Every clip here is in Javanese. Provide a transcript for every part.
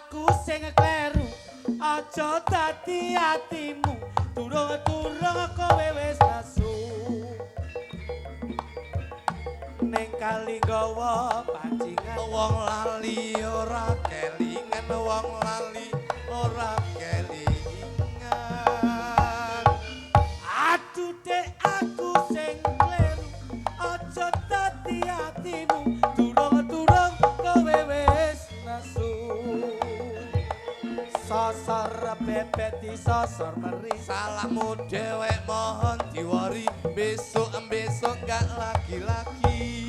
Aku sing kleru, aja dadi atimu. Durung-durung kowe wis nesu. Ning kali gawa pancingan wong lali ora kelingan, wong lali ora kelingan. Aduh dek aku sing kleru, aja dadi atimu. Durung-durung kowe wis nesu. Sosor bebek disosor meri. Salahmu dhewek mohon diwari, besok-besok gak lagi-lagi.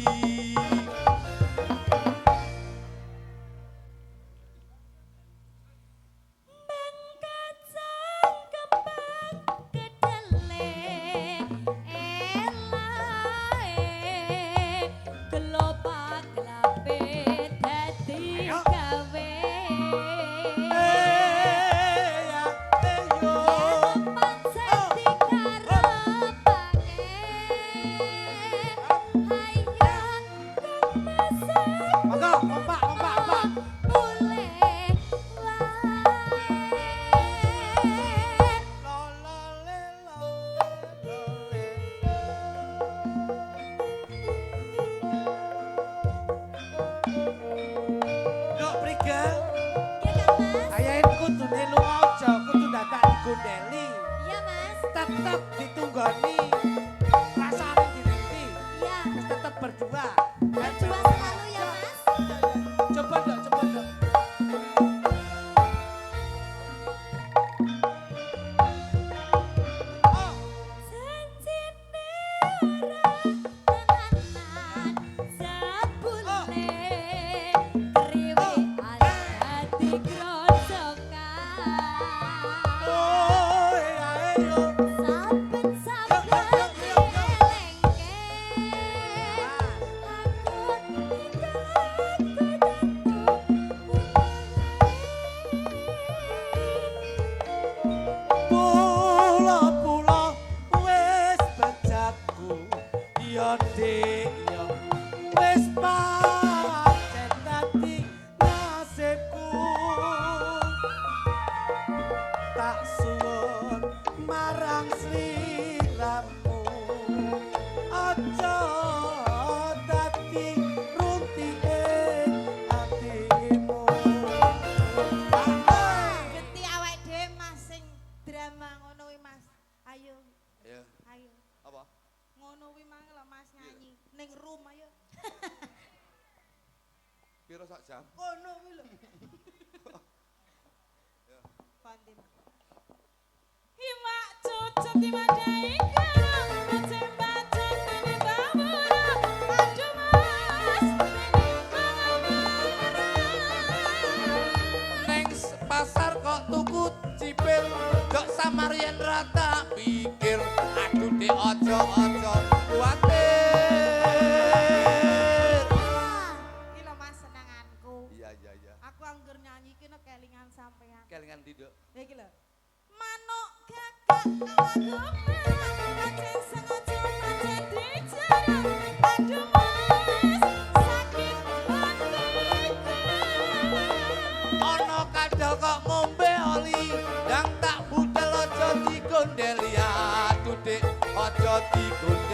Aja digondeli, aduh dek, aja digondeli.